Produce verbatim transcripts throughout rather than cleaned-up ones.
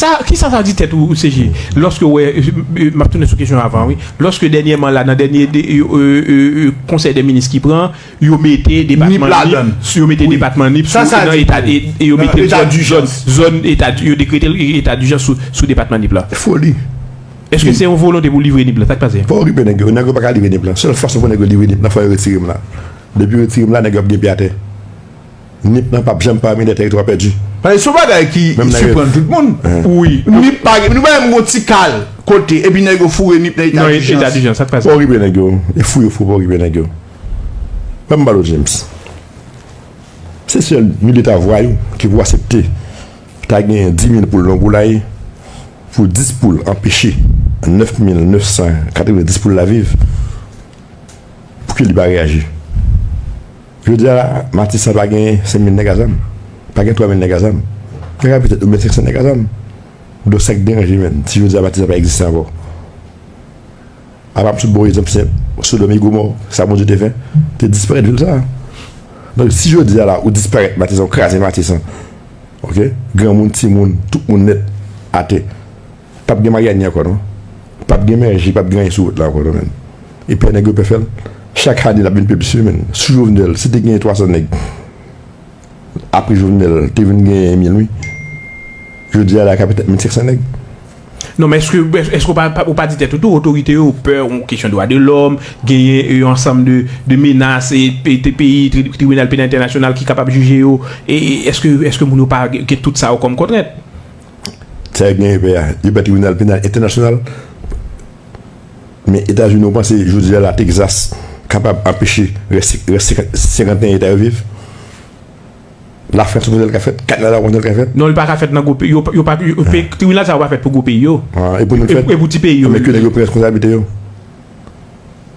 Ah, kisa sa di tèt ou, C G? Lòske w wè, euh, euh, m ap tounen sou kesyon avan, wi. Lòske dènyèman la, nan dènye de, euh, euh, euh, euh, konsèy dè minis ki pran, yo mete depatman Nip ladan. Yo mete depatman Nip sou, nan eta, e, e yo mete zòn, zòn, zòn eta, yo dekrete eta dijans sou, sou depatman Nip la. Foli. Èske se yon volonte pou livre Nip la? Sa k pase? Pa okipe nèg yo. Nèg yo pa ka livre Nip la. Sèl fason pou nèg yo livre Nip la, fò yo retire m la. Depi yo retire m la, nèg yo ap gen pye atè. Nip nan p ap janm pami de tèritwa pèdi. Paske se yon bagay ki siprann tout moun. Wi. Nip pa gen, nou pa menm gon ti kal kote, epi nèg yo foure Nip nan eta dijans. Nan eta dijans, sa k pase? Pa okipe nèg yo. E fou yo fou, pa okipe nèg yo. Ban m ba w, James. Se sèl milita vwayou ki pou aksepte ta gen dis mil poul nan yon poulaye, pou dis poul anpeche nèf mil nèf san katrevenndis poul la viv, pou ke li pa reyaji. Jodi a la, Matisan pa gen senk mil nèg a zam, pa gen twa mil nèg a zam. Gen ka petèt oubyen senk san nèg a zam. Donk, sa k deranje, menn, si jodi a Matisan pa egziste ankò? Apa m sot ba w egzanp senp, Sodòm e Gomò, sa Bondye te fè, te disparèt vil sa a. Donk, si jodi a la, ou disparèt Matisan, ou kraze Matisan, oke? Granmoun, timoun, tout moun nèt atè. P ap gen Maryani ankò, non. P ap gen Mèje, p ap gen anyen sou wout la ankò, non, menn. E pè nèg yo pè fè l. Chak ane, l ap vin pi plis, wi, menn. Sou Jovenel, si te gen twa san nèg, apre Jovenel, te vin gen mil, wi. Jodi a la, ka petèt mil senk san nèg. Non, men èske, èske w pa, pa, ou pa di tèt ou tou, otorite yo pè yon kesyon dwa de lòm, genyen yon ansanm de, de menas, e, pe-, te peyi, tri-, tribinal penal entènasyonal ki kapab jije yo, e, e èske, èske moun yo pa gen tout sa yo kòm kontrent? Sa yo genyen pè a, yo pè tribinal penal entènasyonal, men Etazini, ou panse jodi a la, Texas kapab anpeche rès, rès senkant, senkant eta yo viv? Lafrans, ou panse l ka fèt? Kanada, ou panse l ka fèt? Non, li pa ka fèt nan gwo peyi. Yo, yo pa, yo, pe-, tribinal sa yo pa fèt pou gwo peyi yo. Ah, e pou nou fèt? E pou ti peyi yo. Men ke nèg yo pran responsablite yo.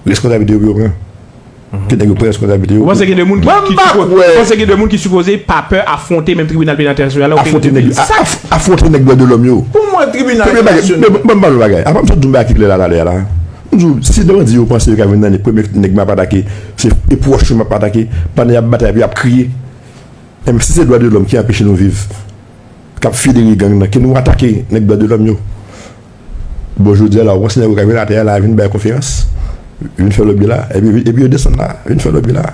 Responsablite yo pou yo pran. Ke nèg yo pran responsablite yo. Ou panse gen de moun ki, ki sipoze, ou panse gen de moun ki sipoze pa pè afwonte menm tribinal penal entènasyonal la? Afwonte nèg, a-, af-, afwonte nèg dwa de lòm yo. Pou mwen, tribinal entènasyonal. Ban m ba w bagay. Apa m sot di w bagay ki klè la talè a la. M di w, si bandi yo panse yo ka vin nan premye nèg m ap atake, se e pwòch yo m ap atake, pandan y ap batay epi y ap kriye. Enben, si se dwa de lòm ki anpeche nou viv, k ap federe gang nan, ke nou atake nèg dwa de lòm yo. Bon, jodi a la, ou panse nèg yo ka vin atè a la, vin bay konferans, vin fè lòbi la, epi, epi yo desann la, vin fè lòbi la.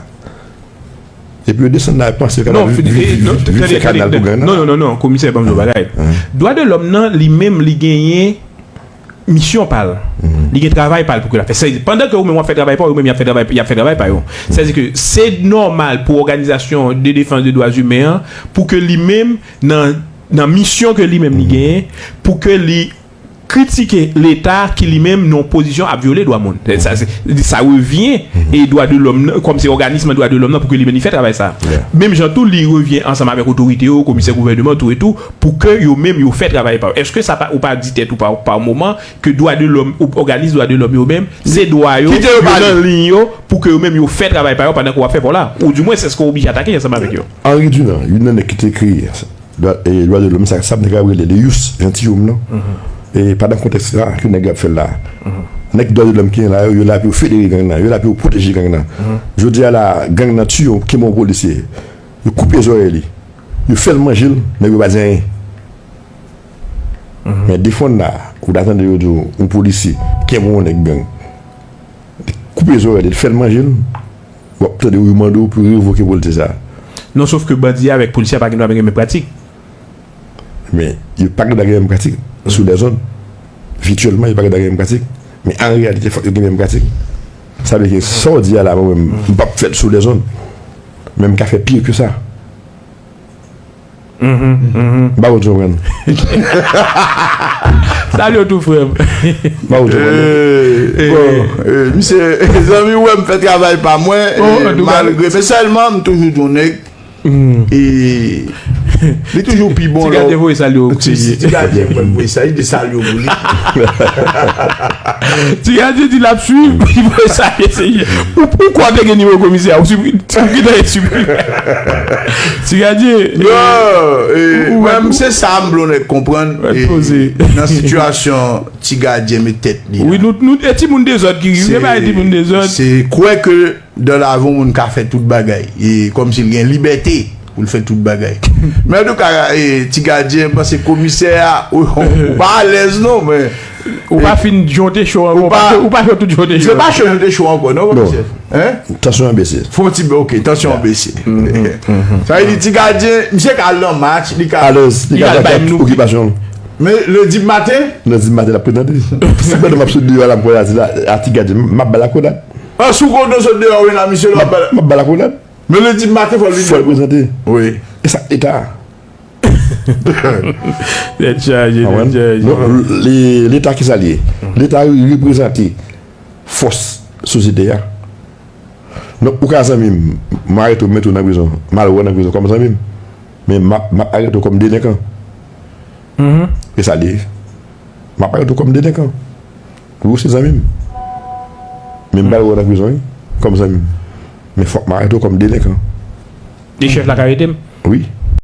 Epi yo desann la, panse yo kapab vin, vin, vin, vin fè kanal pou gang nan. Non, non, non, non, komisè, ban m di w bagay. Dwa de lòm nan, li menm, li genyen misyon pa l. Li gen travay pa l pou ke l ap fè. Sèdi, pandan ke ou menm w ap fè travay pa w, yo menm y ap fè travay, y ap fè travay pa yo. Sèdi ke se nòmal pou òganizasyon de defans de dwa imen an, pou ke li menm, nan, nan misyon ke li menm li genyen, pou ke li kritike Leta ki li menm nan yon pozisyon ap vyole dwa moun. Sa, se, sa revyen e dwa de lòm nan, kòm se òganis dwa de lòm nan, pou ke li menm li fè travay sa. Menm jan tou, li revyen ansanm avèk otorite yo, komisè gouvèneman, tou e tou, pou ke yo menm yo fè travay pa yo. Èske sa pa, ou pa di tèt ou pa, pa moman, ke dwa de lòm, òganis dwa de lòm yo menm, se dwa yo, yo nan liy yo, pou ke yo menm yo fè travay pa yo pandan ke w ap fè pa w la? Ou di mwens, èske w oblije atake ansanm avèk yo? Henri Dunant, youn nan nèg ki te kreye dwa, e, dwa de lòm, sa, sa nèg yo rele le ius gentium nan. E pandan kontèks la, ke nèg yo ap fè l la. Nèg dwa de lòm ki gen la, yo, yo la pou yo federe gang nan, yo la pou yo pwoteje gang nan. Jodi a la, gang nan tiye, kenbe yon polisye, yo koupe zòrèy li, yo fè l manje l, nèg yo pa di anyen. Men defann la, ou ta tande yo di w, yon polisye kenbe yon nèg gang, koupe zòrèy li, fè l manje l, w ap tande yo mande w pou yo revoke polisye sa. Non, sof ke bandi a avèk polisye a pa gen dwa gen menm pratik. Men, yo pa gen dwa gen menm pratik sou lèzòn. Vityèlman, yo pa gen dwa gen menm pratik. Men an reyalite, fòk yo gen menm pratik. Sa vle di, sa w di a la, mwen menm, m p ap fè l sou lèzòn. Men m ka fè pi ke sa. M pa konn si w konprann. Salye w tou, frè m. M pa konn si w konprann. Bon, euh, misye, zanmi, ou wè m fè travay pa mwen, malgre, men sèlman m toujou di yon nèg, e li toujou pi bon lè w. Ti Gadyen voye salye w. Ti Gadyen voye salye, li di salye w pou li. Ti Gadyen di l ap swiv, li voye salye, se ou, ou kwè w te gen nimewo komisè a, ou siprive. Ou ki dèyè siprive. Ti Gadyen. Yo, e, mwen, se sa m vle nèg konprann, e, nan sitiyasyon Ti Gadyen met tèt li a. Wi, nou, nou, e timoun dezòd ki rive, ba e timoun dezòd. Se kwè ke dans la vie yon moun ka fè tout bagay, e kòmsi l gen libète. pou l fè tout bagay. Men antouka, eh, Ti Gadyen, m panse komisè a, ou, ou pa alèz non, men Ou pa fin jwe te cho ankò, ou pa jwe tout jwe te cho. Se pa cho te cho ankò non, komisè. Hein? Tansyon an bese. Fon ti, ok, tansyon an bese. Sa vle di Ti Gadyen, misye ka al nan match, li ka alèz, li ka bay okipasyon. Men lendi maten? Lendi maten l ap prezante. Si pandan m ap sot deyò la m kwè a di la, a Ti Gadyen, m ap ba l akolad. An sou kote w sot deyò wi la misye la w ap ba l. M ap ba l akolad. Men lendi maten fò l vini. Fò l prezante. Wi. E sa eta a. Tèt chaje, tèt chaje. Leta ki sa l ye? Leta reprezante fòs sosyete a. Donk ou ka zanmi m, m arete w, m mete w nan prizon, m al wè w nan prizon kòm zanmi m. Men m ap arete w kòm delenkan. E sa l ye. M ap arete w kòm delenkan. Wi, ou se zanmi m. Men m pral wè w nan prizon wi, kòm zanmi m. Men fòk m arete w kòm delenkan. E chèf la ka arete m? Wi.